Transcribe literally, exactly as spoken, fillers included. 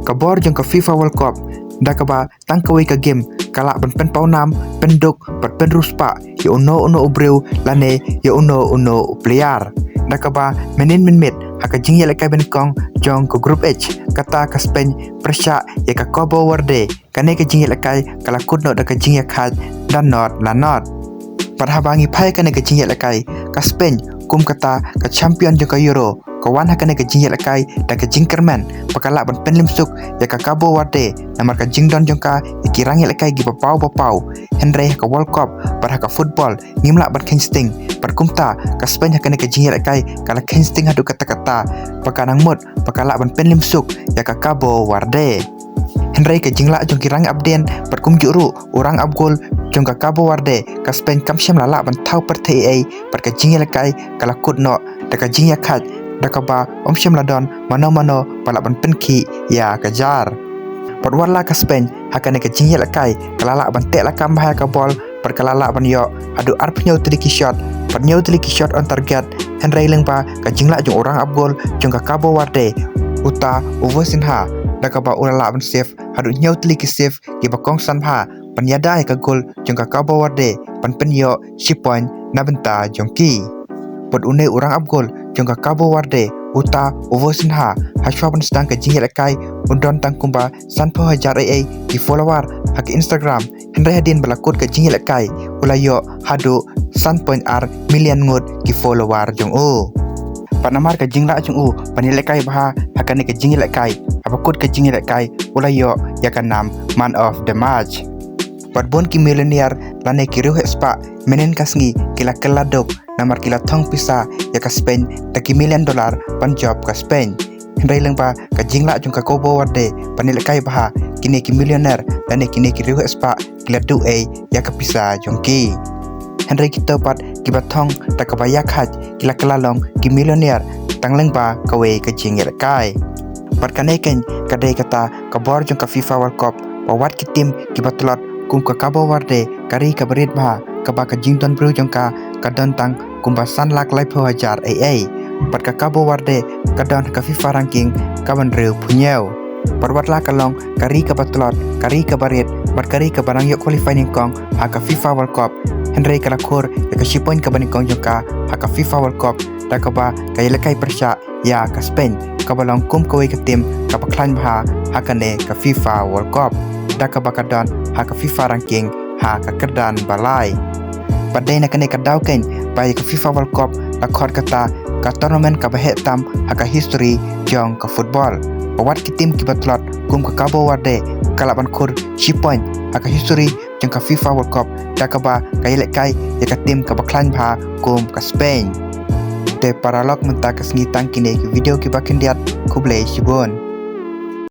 Ka bor jong ka FIFA World Cup, da kaba tang kawei ka game, ka lah ban pynpawnam, pynduk, bad pynriewspah ïa uno uno u briew lane ïa uno uno u player. Da kaba mynnin mynmiet ha ka jingïalehkai banyngkong jong ka Group H, kata ka Spain pyrshah ïa ka Cabo Verde. Kane ka jingïalehkai ka la kut noh da ka jingïakhaid da not la not. Bad haba ngi phai kane ka jingïalehkai, ka Spain kum kata ka champion jong ka Euro, ka wan ha kane ka jingïalehkai da ka jingkyrmen ba ka lah ban pynlip suk ïa ka Cabo Verde namar ka jingdon jong ka ïa ki rangïalehkai kiba paw ba paw. Hynrei ha ka World Cup bad ha ka football ngim lah ban kheiñ sting. Bad kumta ka Spain ha kane ka jingïalehkai ka la kheiñ sting haduh katta katta ba ka nang mut ba ka lah ban pynlip suk ïa ka Cabo Verde. Hynrei ka jinglah jong ki rangap dien bad kumjuh ruh u rangap gol jong ka Cabo Verde, ka Spain kam shym la lah ban thaw pyrthei ei ei, bad ka jingïalehkai ka la kut noh da ka jingïakhaid, da kaba ym shym la don mano mano ba lah ban pynkhih ïa ka jar. Bad wat la ka Spain ha kane ka jingïalehkai ka la lah ban teh lakam bha ïa ka bol, bad ka la lah ban ïoh haduh arphew hynñiew tylli ki shot, bad hynñiew tylli ki shot on target. Hynrei lyngba ka jinglah jong u rangap gol jong ka Cabo Verde, uta u Vitinha, da kaba u la lah ban save haduh hynñiew tylli ki save kiba kongsan bha ban ïada ïa ka gol jong ka Cabo Verde ban pynïoh shi point na bynta jong ki. Bad une u rangap gol jong ka Cabo Verde, uta u Vitinha, hashwa ban sdang ka jingïalehkai u don tang kumba sanphew hajar ei ei ki follower ha ka Instagram. Hynrei hadien ba la kut ka jingïalehkai u la ïoh haduh san point ar million ngut ki follower jong u. Bad namar ka jinglah jong u ban ïalehkai bha ha kane ka jingïalehkai, haba kut ka jingïalehkai u la ïoh ïa ka nam man of the match. Bad bun ki millionaire lane ki riewheh spah mynnin ka sngi ki la kylla duk namar ki la thong pisa ïa ka Spain da ki million dollar ban jop ka Spain. Hynrei lyngba ka jinglah jong ka Cabo Verde ban ïalehkai bha, kine ki millionaire lane kine ki riewheh spah ki la duh ei ïa ka pisa jong ki. Hynrei kito pat kiba thong da kaba ïakhaid ki la kylla long ki millionaire tang lyngba kawei ka jingïalehkai. Bad kane keiñ ka dei kata ka bor jong ka FIFA World Cup, ba wat ki team kiba tlot kum ka Cabo Verde, ka ri kaba rit bha, kaba ka jingdon briew jong ka ka don tang kumba san lak laiphew hajar ei ei. Bad ka Cabo Verde ka don ha ka FIFA ranking kaba hynriewphew hynñiew. Bad wat la ka long ka ri kaba tlot, ka ri kaba rit, bad ka ri kaba nang ïoh qualify nyngkong ha ka FIFA World Cup, hynrei ka la khur ïa ka shi point kaba nyngkong jong ka ha ka FIFA World Cup, da kaba ka ïalehkai pyrshah ïa ka Spain, kaba long kum kawei ka team kaba khlaiñ bha ha kane ka FIFA World Cup, da kaba ka don ha ka FIFA ranking ha ka kyrdan ba lai. Bad dei na kane ka daw keiñ ba ïa ka FIFA World Cup la khot kata ka tournament kaba heh tam ha ka history jong ka football, ba wat ki team kiba tlot kum ka Cabo Verde ka lah ban khur shi point ha ka history jong ka FIFA World Cup, da kaba ka ïalehkai ïa ka team kaba khlaiñ bha kum ka Spain. Te paralok, mynta ka sngi tang kine ki video kiba khyndiat. Khublei shibun.